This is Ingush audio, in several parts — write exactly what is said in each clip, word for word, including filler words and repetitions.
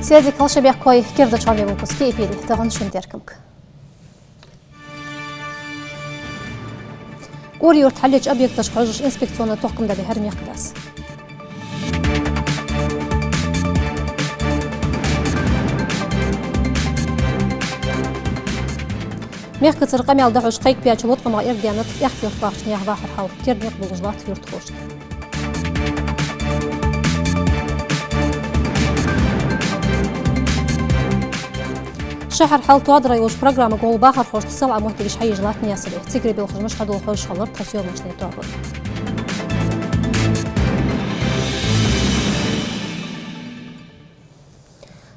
Сайре дика хийла шун, бехк бой керда чоме выпуске эфире. Тахан шун теркамга: КӀури-Юрта хьаллеча объекташка хьожаш инспекционни тохкам дӀадихьар мехкдас. Мехкацара къамаьл дӀахьош кхайкабаьча латкъамах эргдаьннад Аьхки-Юрта бахача наьха вахара хьал. Керда никъ болаш латт юртахошта. Шахьара хьал тоадара йолча программага гӀолла бахархошта салаӀа моттигаш хьаеш латт Наьсаре. Цигара белхаш мишта хьадоал хьожаш хилар тха съёмочни тоаба.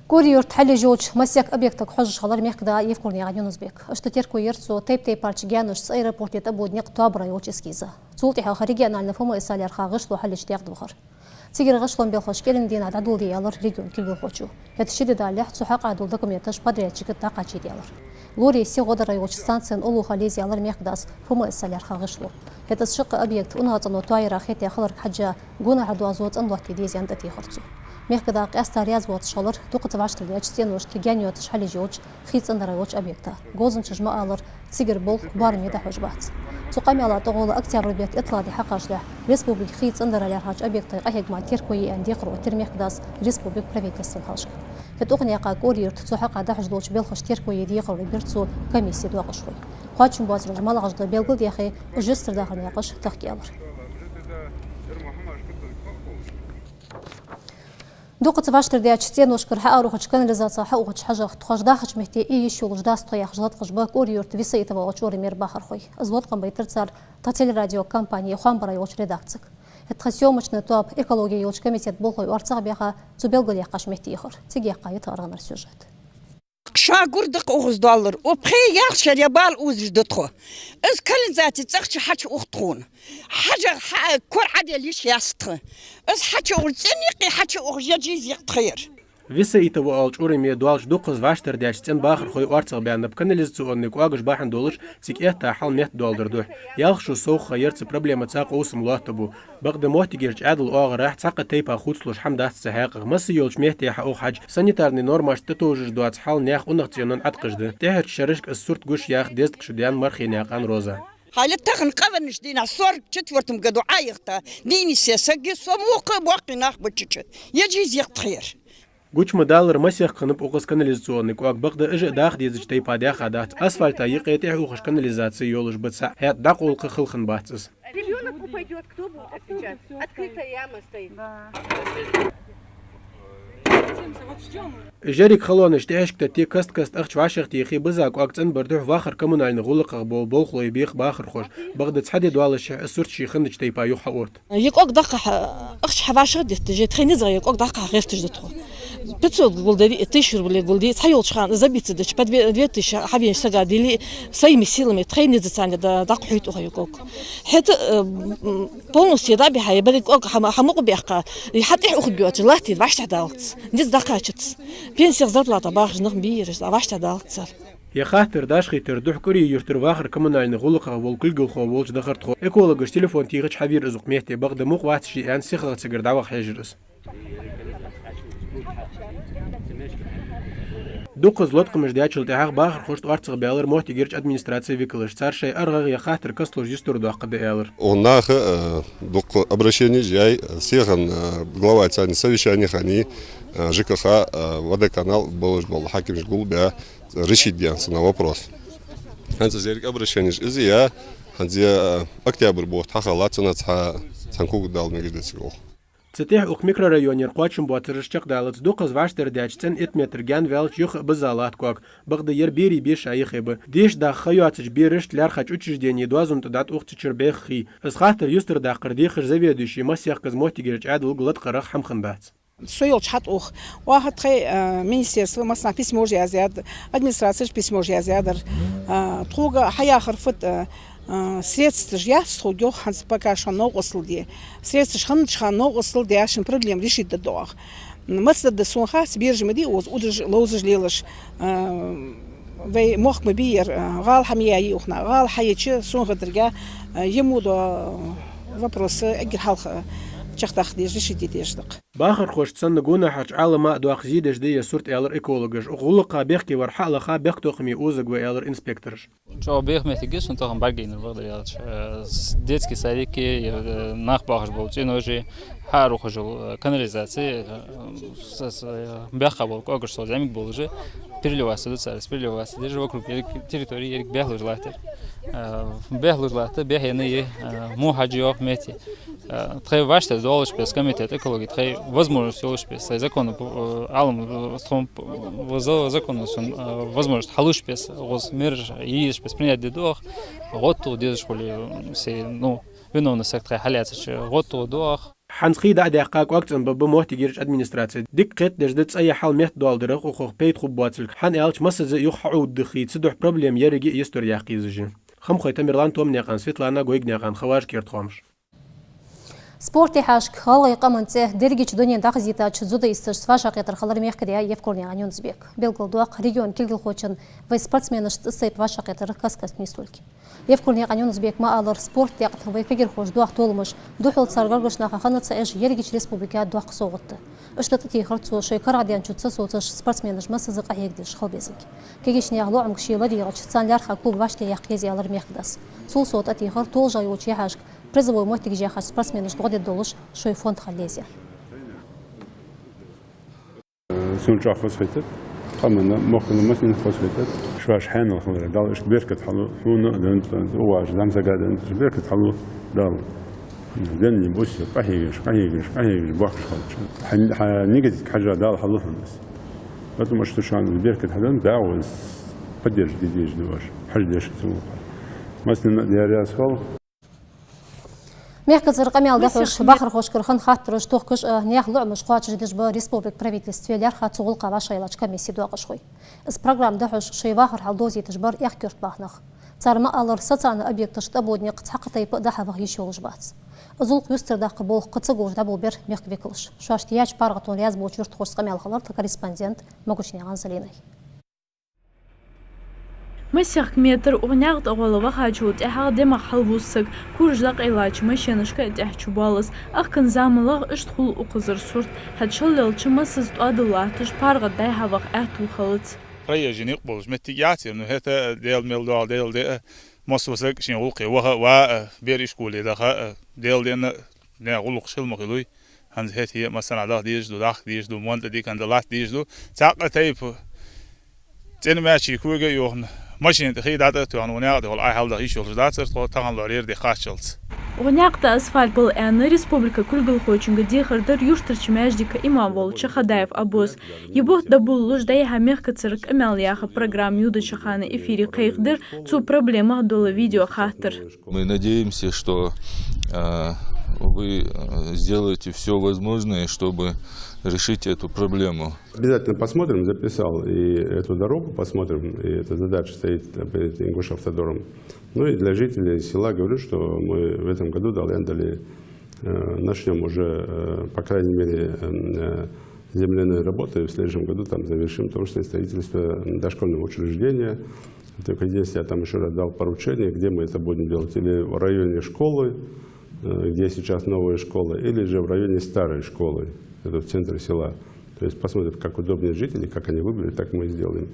КӀури-Юрта хьаллеш йолча массехк объектага хьожаш хилар мехкда Евкурнаькъан Юнус-Бек. Иштта терко йир цо тайп-тайпарча гаьнашца аэропорте тӀабода никъ тоабара йолча эскиза. Цул тӀехьагӀа региональни ФМС лаьрхӀа гӀишло хьаллеча декъе вахар. Цигара гӀишлон белхаш кӀиран дийнахьа дӀадоладе аьлар региона кулгалхочо. ХӀаьта ши ди далехь цу хьакъехьа дола документаш подрядчига дӀакхачийта аьлар. Лорий сигӀа дара йолча станцена уллув хила еза аьлар мехкдас ФМС лаьрхӀа гӀишло. ХӀаьта из шаккхе объект унахцӀено тоаяра хетаяь хиларга хьежжа, гонахьара доазув цӀена лоаттаде деза аьнна тӀатехар цо. Мехкда къаьстта раьза воацаш хилар дукхаза вӀаштӀардаьча цӀеношка гаьна йоацаш хьаллеш йолча хий цӀендара йолча объекта. Говзанчаша ма аллара, цигара болх боараме дӀахьош бац. Цу къамаьла тӀагӀолла октябрь бетта итлагӀа ди хьакхачалехь республике хий цӀендара лаьрхӀача объектий къахьегама терко е аьнна декхар оттаяьр мехкдас республика правительства хьалхашка. ХӀаьта укх наькъа КӀури-Юрта цу хьакъехьа дӀахьош долча белхашта терко е декхар бир цо комиссе доакъашхой. Кхоачам боацараш малагӀаш да белгалдаьхе, уж юстардаха наькъаш тахка аьлар. Дукхаза вӀаштӀардаьча цӀеношкара хьаарухача канализаце хьаухача хьажах тхоаш дахача метте ийя йиш йолаш дац тхо яхаш латкъаш ба КӀури-Юрта Висаитова оалача урамера бахархой. Из латкъам байтар цар тха телерадиокомпане хоамбара йолча редакцига. ХӀаьта тха съёмочни тоаба экологи йолча комитета болхлой орцагӀбаьха, цу белгалъяьккхача метте яхар. Цига яьккха я тха аргӀанара сюжет. Шоай гур да-кх укхаза доаллар. Укх пхе-ялх шера бала узаш да тхо. Из канализаци цӀагӀа чу хьачуухаш тхона. Хьажа хьа-, кора Ӏаделла йиш яц тха. Из хьачуухаш, цӀен юкъе хьачуухаш, ежа из йикъ тха яр. Висаитова оалача ураме доаллача дукхаза вӀаштӀардаьча цӀен бахархой орцагӀбаьннаб канализационни кӀоагаш бахьан долаш цига этта хьал меттадоаладара духьа. Ялх шу совгӀа ха яр цу проблемаца къовсам лоаттабу. Бакъда моттигерча Ӏаьдала оагӀорахьа цхьаккха тайпа хувцалуш хӀама дац цу хьакъехьа. Масса йолча метте хьаухаш хьажа, санитарни нормашта тӀатовжаш доаца хьал наьха унахцӀенон Ӏаткъаш да. ТӀехьарча шерашка из сурт гуш яха дезткъа шу даьннад Мархенаькъан Роза. Хьалха тахан къавеннаш дийнахьа сорок четвёртом году Ӏояхийта, дийна йисте саг я со, мукъа а боккхий нах ба чу-чу. Ежа из йикъ тха яр. Гуча ма даллара, масех кхаьннаб укхаза канализационни кӀоаг, бакъда уж а даха дезача тайпара даьха дац. Асфальта юкъе тӀехьа ухаш канализаци йолаш ба цаӀ, хӀаьта дӀакъовла кхы хала хиннабац из. Ребёнок упадёт, кто будет отвечать? Открытая яма стоит. Да. Уж еррига халонаш тӀехьашка тетте, каст-каста ахча вӀашагӀтехе, биза кӀоаг цӀенбара духьа вахара коммунальни гӀулакхех бола болхлой бех бахархоша. Бакъда цхьа ди доаллашехь из сурт ший хиннача тайпара юхаоттаду. Ер кӀоаг дӀакхахьа ахча хьавӀашагӀдетташ, тхоай низагӀа ер кӀоаг дӀакхахьа гӀерташ да тхо. Пятьсот гулдеи, тысяча рублей гулдеи, цхьайолча хана из бийца дича, по две, две тысячи хьавеннача сага дили, своими силами тхоай низаца да-, дӀакхухьийт укхаза ер кӀоаг. ХӀаьта, э, м, полностью дӀабихьа, е берригаш кӀоаг хьа-, хьамукъабаьккха, е хьатӀехьа ухаргйоацаш латта вӀаштӀехьадалац. Низ дӀакхачац. Пенсех, зарплатах бахаш нах бий ераш, вӀаштӀехьадалац цар. Ер хаттар дӀахьийтара духьа КӀури-Юртара вахара коммунальни гӀулакхех вола кулгалхо волча дахар тхо. Экологаша телефон техача хьавера из укх метте, бакъда мукъа вац ше аьнна, сихагӀа цигара дӀаваха хьежар из. Дукхаза латкъамаш даьчул тӀехьагӀа бахархошта орцагӀбаьлар моттигерча администраце викалаш. Цар шоай аргӀагӀа ер хаттар кастлуш юстардоаккхаргда аьлар. Укх наха, э, дукха обращенеш яьй, э, сиха, э, главайца совещани хиннай, э, ЖКХ, э, водоканал болаш бола хьакимаш гулбаь, решить де аьнна цар вопрос. ХӀанз из еррига обращенеш из я, хӀанз, э, октябрь бутт хьахилла цунах цхьа, цхьан кулг дала мегаш да цига. Цул тӀехьа укх микрорайонера кхоачам боацараш чакхдалац. Дукхаза вӀаштӀардаьча цӀен итт метр гаьна ваьлча, юха а биза латт кӀоаг. Бакъда ер берий беша юхе ба. Деша даха ха йоацача берашта лаьрхӀача учреждене доазон тӀа дӀатӀаух цу чура бӀеха хий. Из хаттар юстардаккхара дехаш заведующий масех кхаза моттигерча Ӏаьдалга латкъарах хӀама хиннадац. Со йолча хьатӀаух. Оаха тхоай, э, министерства массанахьа письмош яздаьдар, администрацеш письмош яздаьдар. Э, тхога хьаяхар фуд, э, э, средстваш яц тхога, йоах, хӀанз пока шоана новкъостал де. Средстваш хиннача хана новкъостал даь, шун проблема решить дергда оаха. М, маца дергда сона хац, бераш ма дий укхаза, удаш, ловзаш лелаш. Э, вай мохк ма бий ер, э, гӀала хьа ма яь укханна. ГӀала хьайича, сона хетаргахьа, э, ер мо дола, э, вопрос эггара хьалха, э, чакхдаккха деза, решить де деза дакъа. Бахархошта санна гонахьарча Ӏалама а доккха зе деш да ер сурт, аьлар экологаша. Укх гӀулакха бехке вар хьалаха бехктокхаме озаргва, аьлар инспектораша. ЧӀоагӀа беха моттиг я сона тахан бӀаргайайнар, бакъдар аьлча. Э, с-, детский садики, э, нах бахаш бола цӀеноши, хьаарухаш йола, э, канализаци, э, с-, с-, э, баьха бола кӀогарш сол зӀамига болаш, переливаться ду цар, переливаться деш, вокруг еррига территори еррига бехлуш латтар. Э, бехлуш латт, бехъенна я, э, мухь хьажа йоагӀа метте. Э, тхоай вӀаштӀехьа долаш беса комитет экологии, тхоай возможность йолаш беса, тхоай закон, э, Ӏалам, э, тхона, э, за-, законно сона, э, возможность хьалуш беса, гӀоз мераш е езаш беса принять де доагӀа, гӀод тохе дезаш хуле, э, се, ну, виновностех тхоай хьаллаьцача, гӀод тохе доагӀа. ХӀанз хий дӀа а даьккха, кӀоаг цӀенбергба моттигерча администраце. Дика кхетадеш да цӀай хьал метта доаладарах укхох пайда хургбоацилга, хӀана аьлча массаза юха хьаӀовдда хий, цудухьа проблема еррига а юстара яккха езаш я. Хамхой Тамерлан, Томнаькъан Светлана, Гойгнаькъан Хаваж, Керда хоамаш. Спорта хьаьшка, гӀалгӀай къаман цӀи дерригача дунен дӀахазийтача дзюдоисташца вӀашагӀкхетар хилар мехкада Евкурнаькъан Юнус-Бека. Белгалдоаккх, региона кулгалхочун вай спортсменашца цу тайпа вӀашагӀкхетар каст-каста нийслургья. Евкурнаькъан Юнус-Бека ма аллара, спорта декъе вай кагирхоша доахк толамаш духхьал цар гаргарча наха хинна ца Ӏеш, ерригача республике доаккх совгӀат да. Иштта тӀатехар цо шоай карагӀденнача цасоцаш спортсменаш массаза къахьегадеш хила безилга. Кагийча наьха лоӀамга ше ладийгӀача, царна лаьрхӀа клуб вӀаштӀехьа яккха еза, аьлар мехкадас. Цул совгӀа тӀатехар толашагӀа йолча яхьашка призовой моттигаш яхача спортсменашта гӀо де долаш шоай фонд хила еза. Сона чӀоагӀа хоза хетар. Къаманна, мехканна, массанена хоза хетар. Шоаш хьаьнал хилар, Дала иштта беркат хьалу, хьона а, дӀа а, укхаза, зӀамсага а, беркат хьалу Дала. Денна, бус, къахьегаш, къахьегаш, къахьегаш, бахаш хилча. Хьа, хьа нигатага хьежжа Дала хьалу хьона из. Потому что шоана беркат хьаденна, Дала из поддержка де дезаш да оаш. Хьажа деш цу гӀулакха. Массанена а деррига а хьал. Мехкацара къамаьл дӀахьош, бахархошкара хинна хаттараш тохкаш а, наьха лоӀамаш кхоачашдеш ба республика правительстве лаьрхӀа цу гӀулакха вӀашагӀъеллача комиссе доакъашхой. Из программа дӀахьош шоай вахара хьал довзийташ бар эхь-коарта бахнах. Цар ма аллара, социальни объекташта тӀабода никъ цхьаккха тайпа а дӀа-хьа ваха йиш йолаш бац. Из гӀулакх юстардаккха болх кхы ца гуш дӀаболабаьбар мехка викалаш. Шоашта яьча паргӀатонна раьза болча юртахошца къамаьл хилар тха корреспондент Могучнаькъан Залинай. Масех метр укх наькъа тӀа гӀолла вахачул тӀехьагӀа дӀа-мах хьалвус саг, кураш дӀакъайлача машенашка а тӀехьа чубоал из. Ахкан замалах иштта хул укхазара сурт. ХӀаьта шеллелча массаза тӀоадал латташ, паргӀата дӀа-хьа ваха аьттув хилац. Проезжий никъ болаш моттиг яц ер, ну, хӀаьта Дала мел доагӀа, Дала де а, массо саг ший гӀулакхе ваха а, ва а, бер ишколе даха а, Дала денна а, наьха гӀулакхаш хила ма хилий. ХӀанз хӀаьта е массанахьа даха дезаш да, дахка дезаш да, монта дикан да, латта дезаш да. Цхьаккха тайпа цӀена маьчий кога а йохна, машен тӀа хий дӀатӀатоахна, укх наькъа тӀа гӀолла Ӏа хьалдаха йиш йолаш дацар тхо, тахан лоархӀар де кхаччалца. Укх наькъа тӀа асфальт бала аьнна, республика кулгалхочунга дехар дир юртарча маьждига имам волча Хадаев Аббоса. Ер бутт дӀаболалуш, дӀа-хьа мехкацара къамаьл яха программа йодача хана эфире кхайкадир цу проблемах дола видеохаттар. Мы надеемся, что, э, вы, э, сделаете всё возможное, чтобы решить эту проблему. Обязательно посмотрим, записал и эту дорогу, посмотрим, и эта задача стоит перед Ингушавтодором. Ну и для жителей села говорю, что мы в этом году, Дала аьнна дале, э, начнём уже, э, по крайней мере, э, э, земляные работы, и в следующем году там завершим, в том числе строительство дошкольного учреждения. Только единственное, я там ещё раз дал поручение, где мы это будем делать, или в районе школы, э, где сейчас новая школа, или же в районе старой школы, это в центре села. То есть посмотрим, как удобнее жители, как они выберут, так мы и сделаем.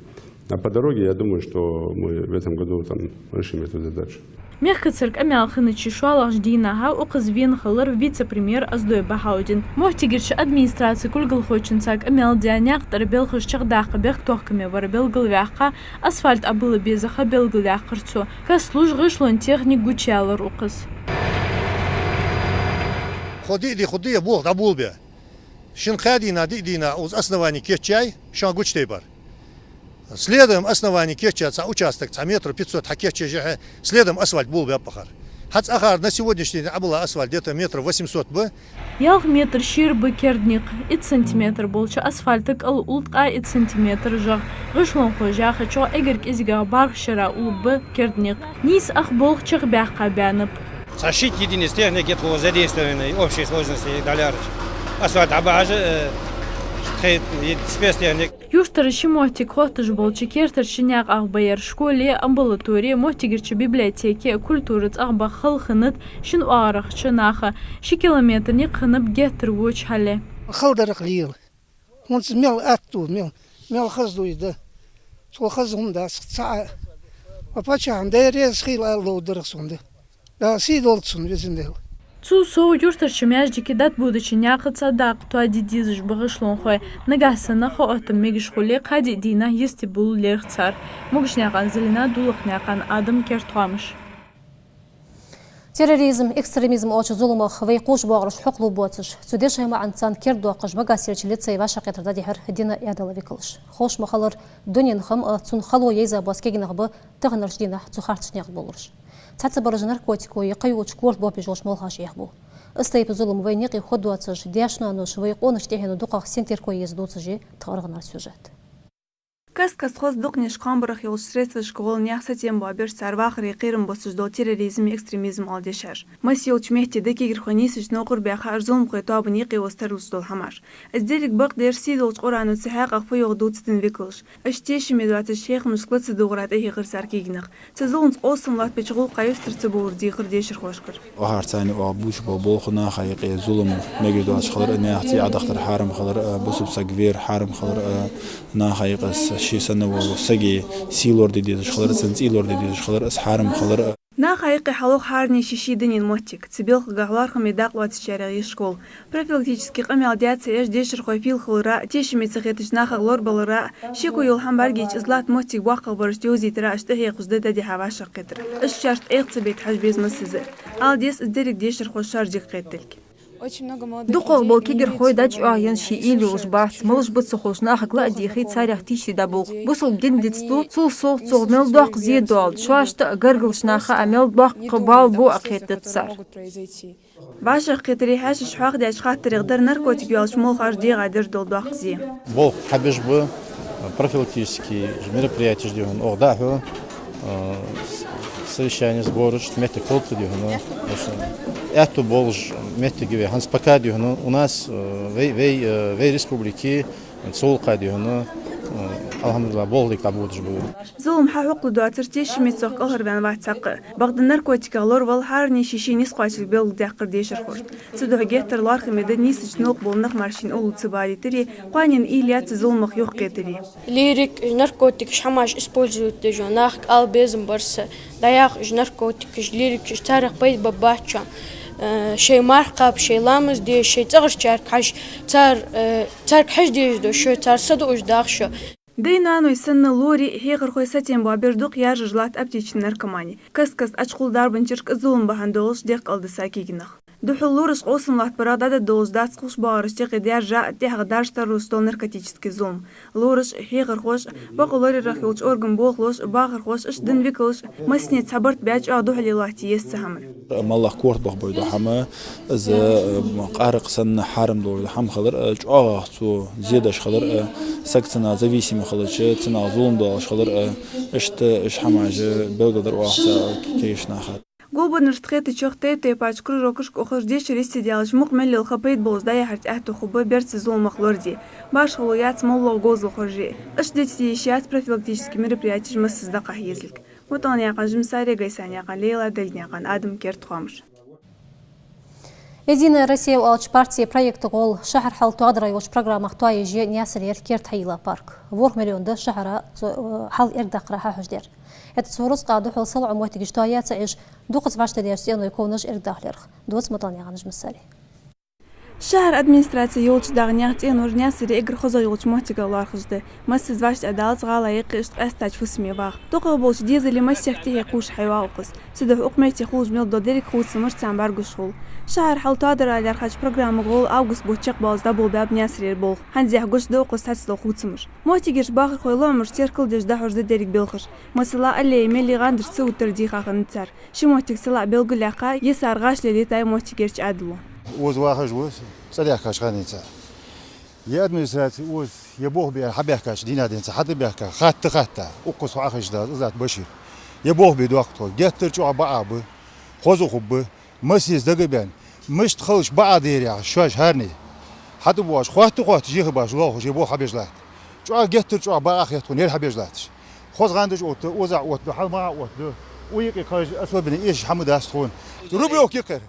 А по дороге, я думаю, что мы в этом году там решим эту задачу. Мехкацара къамаьл хиннача шоллагӀча дийнахьа укхаза вена хилар вице-премьер Оздой Бахьаудин. Моттигерча администраце кулгалхочунца къамаьл даь, наькъа тӀара белхаш чакхдаккха бехктокхаме вар белгалваьккха, асфальт Ӏобила беза ха белгалъяьккхар цо. Кастлуш гӀишлон техника гучаяьлар укхаза. Хо диъ ди, хо диъ болх дӀаболабе. Шин кхаь дийнахьа, диъ дийнахьа укхаза основани кийчъяьй, шоана гучадайбар. Следом основани кийчъяь цхьа участок, цхьа метр пятьсот хьакийчъеш, следом асфальт болабаьб акхар. ХӀанз акхар на сегодняшний день Ӏобилла асфальт где-то метр восемьсот ба. Ялх метр шера ба керда никъ, итт сантиметр болча асфальта кӀал улл ткъаь итт сантиметр жагӀа. ГӀишлонхоша яхачох, эггара кӀезигагӀа бархӀ шера улларгба керда никъ. Нийса ах болх чакхбаьккха баьннаб. Цхьа шийтта единица техника я тхо задействованный, общей сложности дӀалаьрхӀача. Асфальт хьабахьаш, э, Хет, е специалистик. Юртара ши моттиг хотташ болча керттерча наькъах ба ер: школе, амбулатори, моттигерча библиотеке, культура цӀагӀа баха хала хиннад шин оагӀорахьарча наха. Ши километр никъ хиннаб геттара воча хьале. Хала дарах лела. ХӀанз мел атта да, мел, мел хоза да из да. Цул хоза хӀама дац, цхьа а. Ва паччахьа Даьла раьза хийла ала ловргдарах сона да. Дала сий долда цунна, везан Даьла. Цул совгӀа юртарча маьждиге дӀатӀабодача наькъа цхьа дакъа тоаде дезаш ба гӀишлонхой. Нагахьа санна хоаттам мегаш хуле, кхаь-диъ дийнахьа йисте болх лерхӀ цар. Могушкнаькъан Залина, Дулахнаькъан Адам, Керда хоамаш. Терроризм, экстремизм оалача зуламах вай кхувш боагӀараш хьокхалу боацаш, цу дешай маӀан царна кердадоаккхаш, Магасерча лицее вӀашагӀкхетар дӀадихьар дина Ӏаьдала викалаша. Ховш ма хиллара, дунен хам а, цун хало ейза боаца кагий нах ба таханарча дийнахьа цу харцача наькъа болалуш. Цхьаццабараш наркотикий кхайолча корта бохабеш йолча молхаша Ӏехабу. Из тайпа зулам вайна юкъе хургдоацаш, даьша-ноаноша вай къонача тӀехьено дукхагӀа сен терко е еза дувцаш я тха аргӀанара сюжет. Каст-каста хоза дукханешка хоамбарах йолча средствашка гӀолла наьха сатем боабеш цар вахаре кхерам боссаш дола терроризм, экстремизм оала дешаш. Масса йолча метте да кагирхой нийсача новкъа баьха уж зуламхой тоабан юкъе оза тарлуш дола хӀамаш. Из деррига бакъдераш сий долча Къуръано цу хьакъехьа фу йоах дувц дина викалаша. Иштта тешаме доацаш хьехамашка лаца дугӀара тӀахьехар цар кагий нах. Цу зуламца къовсам латтабеча гӀулакха юстара ца бовр дехар дешархошкара. Охарца царна оаха бувцаш бола болх наха юкъе зулам мегаш доацаш хилар, наьха цӀий Ӏодахийтар хьарам хилар, бусалба саг вер хьарам хилар, наха юкъе ший санна волча сага сий лораде дезаш хилар, цун цӀий лораде дезаш хилар, из хьарам хилар. Наха юкъе хьалох хӀаране ший-ший дунен моттиг. Цу балхага лоархӀаме дакъа лоацачарех я школа. Профилактически къамаьл даь ца еш, дешархой фийла хилара, тешаме ца хетача нахах лорабалара, шеко йола хӀама бӀаргайча из латта моттиг боккхагӀбарашта йовзийтара, иштта тӀахьехаш да дӀадихьа вӀашагӀкхетар. Иштта шоашта Ӏеха ца бейта хьажа беза массаза. Ала деза, из деррига дешархой шоаш дика кхетадалга. ДукхагӀбола кагирхой дӀачуоагӀа ена ший уйла йолаш бац, малаш ба ца ховш, нахага ла а дийхе, царех тийша дӀаболх. Бусалба дин дицду, цул совгӀа цох мел доккха зе доалда, шоашта а, гаргарча наха а мел боккха бала бу а кхетадац цар. ВӀашагӀкхетаре хьаьшаша хьоахадаьча хаттарех дар наркотик йоалача молхаша дегӀа деш дола доккха зе. Болх хьабеш ба, профилактически мероприятеш дий хьона оаха дӀахьу, э, с-, совещани, сбораш, моттиг хилда дий хьона. Аьттув болаш моттиг я вай. ХӀанз пока дий хьона у нас, э, вай, вай, э, вай республике цу гӀулакха дий хьона, э, алхьамдулиллахӀ, болх дика дӀабодаш ба. Зулам хьахьокхалу доацар тешаме цох кӀалхарваьнна вац цхьаккха. Бакъда наркотикех лоравала хӀаране ший-ший низ кхоачалга белгалдаьккхар дешархошта. Цудухьа геттара лоархӀаме да нийсача новкъа бола нах мара шийна уллув ца балийтаре, кхоанен уйла яц зуламах юхакхетаре. Лирика, наркотикаш хӀамаш использовать деш йола нах, ала безам бар са, дӀаяха уж наркотикаш, лирикаш, царех пайда бергбац шоана. Э, шоай марха кхаба, шоай ламаз де, шоай цӀагӀарчарга хьажа, цар, э, царга хьажа дезаш да шо, цар са дуаш да шо. Даьй-ноаной санна лорий а, хьехархой а сатем боабеш дукха яржаш латт аптечни наркомани. Каст-каста Ӏочукхувл дарбанчашка зулам бахьан долаш дехкъалда са кагий нах. Духхьал лораша къовсам латтабарах дӀадоладеш дац кхувш боагӀарашта юкъе даьржа а, тӀехьагӀа даржа тарлуш дола наркотически зулам. Лораша, хьехархоша, бокъо лораяра йолча органа болхлоша, бахархоша, иштта дина викалаша массане цхьа барт баь чӀоагӀа духьале латте еза цу хӀаман. МоллагӀа корта бахабой дола хӀама, из, э, къаракъ санна хьарам долаш дола хӀама хилар, э, чӀоагӀагӀа цо зе деш хилар, э, саг цунах зависимый хилча, цунах зулам доалаш хилар, э, иштта уж хӀамаш белгалдир оаха цу кагийча наха. Гулбеннарашта хетачох, тайп-тайпарча кружокашка ухаш, дешар йисте даьлча, мукъа мел йола ха пайда болаш дӀаяхьарца аьттув хургба берца зуламах лораде. Башхало яц моллагӀа говзал хорже. Иштта дицде йиш яц профилактически мероприятеш массаза дӀакхахьа езалга. МутӀалнаькъан Жансари, Гайсанаькъан Лейла, Дальгнаькъан Адам, Керда хоамаш. «Единая Россия» оалача партен проекта гӀолла шахьар хьал тоадара йолча программах тоаеш я Наьсарера керда хьайийлла парк. ВорхӀ миллион да шахьара цу, э, хьал эргадаккхара хьахьожадаьр. ХӀаьта цу рузкъа духьал салоӀа моттигаш тоаяь ца Ӏеш, дукхаза вӀаштӀехьадаьча цӀенойн ковнаш эргадахалерах. Дувц МутӀалнаькъан Жансарис. Шахьара администраце йолча дагӀанех цӀеношка Наьсаре эггара хозагӀа йолча моттигах лоархӀаш да. Массаза вӀаштӀехьадалац гӀала юкъе иштта къаьстача фусаме ваха. ДукхагӀа болча дезале массехк тӀехье кхувш хьайоагӀа укхаза. Цудухьа укх метте хулаш мел дола деррига хувцамаш царна бӀаргагуш хул. Шахьар хьал тоадара лаьрхӀача программа гӀолла август бутт чакхбоалаш дӀаболабаьб Наьсарера болх. ХӀанз яхь гуш да укхаза цхьацца дола хувцамаш. Моттигерча бахархой лоӀамаш теркалдеш дӀахьош да деррига белхаш. Масала, аллея мел йиӀ гӀандаш ца уттар дийха хиннад цар. Ши моттиг салаӀа белгалъяьккха, йисар гӀаш лелийтай моттигерча Ӏаьдало. Укхаза вахаш ва, цӀа даьхкача хана денз. Е администраце укхаза е болх бе аьнна хьабаьхкача дийнахьа денз, хьатӀабаьхка, хатта-хатта, укхаза хьо Ӏохайшадаь, из латт Башир. Е болх бе доаккх тхо, геттара чӀоагӀа бакъахьа ба, хоза хургба, массаза дагабаьнна, мишта хилча бакъахьа дера яхаш, шоаш хӀаране. ХӀаьта баш, хотта-хотта жеха баш, лоха же бо хьабеш латт. ЧӀоагӀа геттара чӀоагӀа бакъахьа хет тхона, ер хьабеш латташ. Хоза гӀандаш отта, оза отта, хьалмагӀа отта, уйкъе кхаж, особенно эшаш хьама дац тхона. Рублёвки кхер.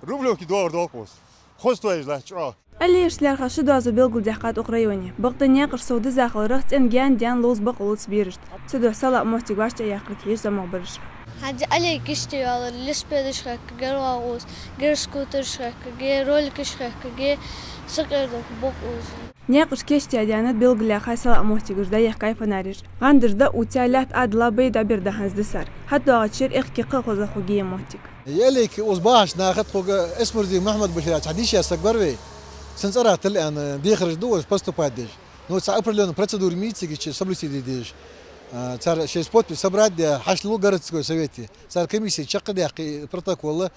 Рублёвки доллар долкъос. Хоза тоеш латт чӀоагӀа. Аллеяш лаьрхӀа ши доазув белгалдаьккхад укх районе. Бакъда наькъаш сов диза хиларах цӀен гаьна-даьна ловза бакъ луц берашта. Цудухьа салаӀа моттиг вӀаштӀехьаяьккхарга хьежа зӀамагӀбараш. ХӀанз аллея кистта йоаллар, велосипедаш хехкаргья, рогӀус, гӀир скутераш хехкаргья, роликаш хехкаргья, сакъердалга бокъо уза. Наькъаш кийчдаьннад, белгалъяьхай салаӀа моттигаш, дӀаяьхкай фонареш. ГӀандаш дӀаувца, лаьтта Ӏадала бай дӀабер да хӀанз дисар. ХӀаьта доагӀача шера аьхки кхы а хоза хургья ер моттиг. Ялик уз бахаш наха тхога Эсмурзиев Мухьаммад-Башира цхьа дийша саг вар вай. Цун цӀерагӀа тилла аьнна дехараш ду уж поступать деш. Ну, цхьа определённый процедура мийцигича соблюсти де дезаш. А, цар шесть подпись собрать де, хьашт лу городской совете. Цар комиссия чакхдаьккха, протокол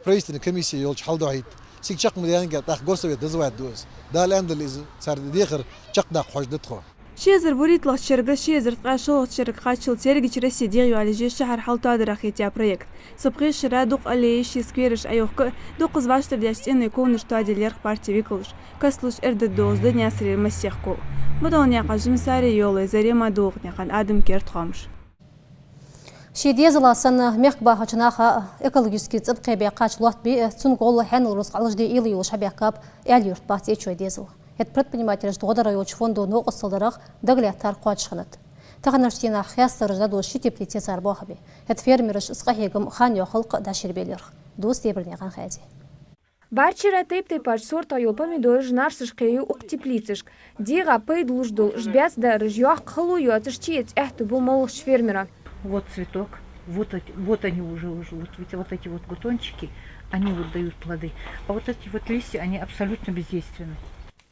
правительственный комиссия йолча хьалдохьийта. Цига чакх ма даьннагӀа, тӀаккха горсовет дозвать ду из. Дала аьннадале из цар дехар чакхдаккха хьожаргда тхо. Ши эзар вурийтталагӀча шерагара ши эзар ткъаь шоллагӀча шерага кхаччалца ерригача Россе дегӀайоалаеш я шахьар хьалтоадарах хетаяь проект. Са пхе шера дукха аллеяш е сквераш Ӏойохка, дукхаза вӀаштӀардаьча цӀенойн ковнаш тоаде лерхӀ партий векалаш. Кастлуш эрдад долаш да Наьсарера масех ков. Мадалнаькъан Жимсари, Йолой Зарема, Долакхнаькъан Адам, «Керда хоамаш». Ший дезала санна мехка бахача наха экологически цӀенхе баьккхача лоаттабе а, цунга гӀолла хьаьнала рузкъа Ӏалашде уйла йолаш хьабаьхкаб Аьлий-Юрта бахача ЦӀечой дезал. ХӀаьта предпринимателашта гӀо дара йолча фондо новкъостал дарах дагалаьттар кхоачашхиннад. Таханарча дийнахьа хестараш дӀадолаш ши теплице цар боахабе. ХӀаьта фермераш из къахьегам хан йоахалга а дӀашербе лерхӀ. Дувц Дебарнаькъан Хади. БӀарччара тайп-тайпарча сортах йола помидораш, нарсаш кхею укх теплицашка. ДегӀа пайда луш дола уж баьцдараш йоккха хало йоацаш чуэца аьттув бу моллагӀча фермера. Вот цветок, вот эти, вот они уже, уже, вот, вот, вот эти вот бутончики, они вот дают плоды. А вот эти вот листья, они абсолютно бездейственны.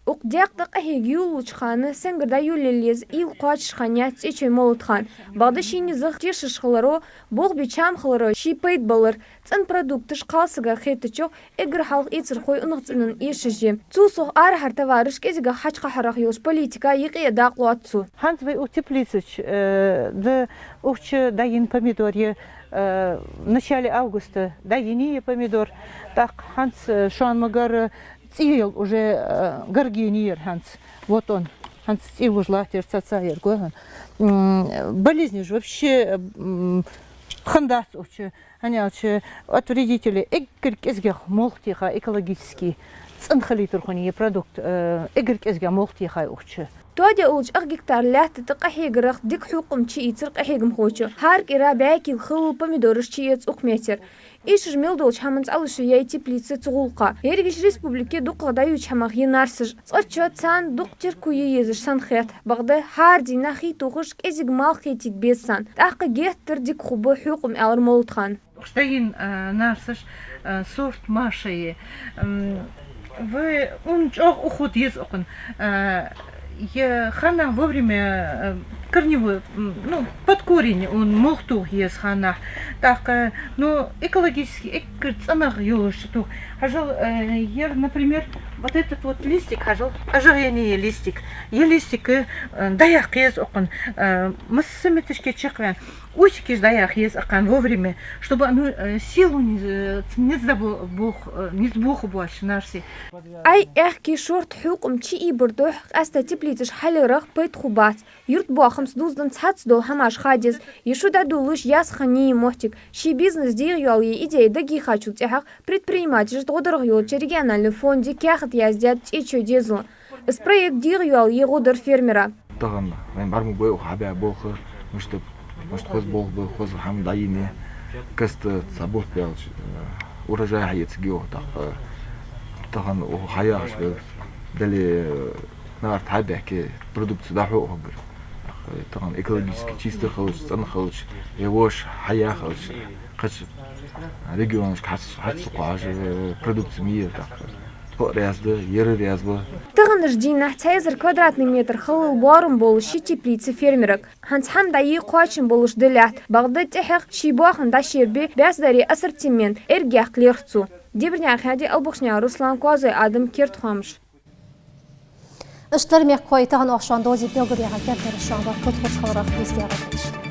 Укх даькъе къахьега йолалуча хана сенгара дӀайолаелла еза уйла кхоачашхиннаяц ЦӀечой Молотхана. Бакъда ший низах тешаш хиларо, болх бе чам хиларо ший пайда балар, цӀена продукташ кхалсагага хетачох, эггара хьалха эцархой унахцӀенон эшаш я. Цул совгӀа арахьара товараш кӀезигагӀа хьачукхахьарах йолча политика юкъе а дакъа лоац цо. ХӀанз вай укх теплицача, э, да, укхаза дӀайийна помидор я, э, в начале августа дӀайийна я помидор. ТӀаккха хӀанз, э, шоана ма гарра, цӀийяла уже, э, гарга енаяр хӀанз. Вот он. ХӀанз цӀий луш латтар, цаца яр гой хьона. М, болезнеш вообще, м, хиннадац укхаза. ХӀана аьлча, от вредителей эггара кӀезигагӀа молха техай экологически. ЦӀена хилийтар хьона ер продукт, э, эггара кӀезигагӀа молха техай укхаза. Тоаде уллача ах гектар лаьтта тӀа къахьегарах дика хьукъам чуийцар къахьегамхочо. ХӀара кӀира бӀаь кила хиллал помидораш чуэц укх меттера. Эшаш мел долча хӀаман цӀалуш я и теплица цу гӀулакха. Ерригача республике дукхагӀа дӀаювча хӀамах я нарсаш. Цкъаччо царна дукха терко е езаш санна хет. Бакъда хӀара дийнахьа хий тохаш кӀезига малх хетийта беза царна. ТӀаккха геттара дика хургба хьукъам, аьлар Молотхана. Укхаза дӀайийна, а, нарсаш, а, сорт Маша я. М, вай ун чӀоагӀа уход еза укхун. А, е ханнахьа вовремя, а, корневой, м, ну, под корень ун молха тоха еза ханнахьа. ТӀаккха, ну, экологически эггара цӀенагӀа йолаш тоха. Хьажал, а, ер, например, вот этот вот листик, хьажал, ожирение листик. Е листик, а, дӀаяккха еза укхун, а, массаметташка чакхваьнна. Усикаш дӀаяха еза укхун вовремя, чтобы оно, э, силу не, э, низ да бо-, бох, э, низ боха боацаш нарсий. Ай, аьхки шортта хьукъам чуийбар духьа, къаьстта теплицаш хьалъярах пайда хургбац. Юртбоахамца дувзаденна цхьацца дола хӀамаш ха деза. Е шу дӀадолалуш яц хиннай ер моттиг. Ший бизнес дегӀайоалае идея дагайихачул тӀехьагӀа предпринимателашта гӀо дарах йолча региональни фонде каьхат яздаьд ЦӀечой дезало. Из проект дегӀайоалае гӀо дар фермера. Тахан вайна бӀарга ма бой укхаза хьабаь болх, мишта, мишта хоза болх ба, хоза хӀама дӀайийна, каста цхьа бутт баьлча, э, урожай хьаэцаргья укхаза, тӀаккха, э, тахан укхаза хьаяхаш ба, дале, э, нарт хьабаьхке, продукци дӀахьо хургдар. ТӀаккха, э, тахан экологически чистый хилча, цӀена хилча, е воша хьаяь хилча, кхыча регионашка хьац-, хьаца кхоачаш, э, продукци ма йий ер, тӀаккха. Тхо а раьза да, ер а раьза ба. Таханарча дийнахьа цхьа эзар квадратни метр хиллал боарам болаш я ши теплица фермерага. ХӀанз хӀама дӀайий кхоачам болаш да лаьтта. Бакъда тӀехьагӀа ший боахам дӀашербе баьцдари ассортимент эргъяккха лерхӀ цо. Дебарнаькъан Хади, Албухчнаькъан Руслан, Коазой Адам, «Керда хоамаш». Иштта дар, мехкахой, тахан оаха шоана довзийта белгалдаьха кердадараш. Шоана баркал тхоца хиларах, везде гӀаддалийта.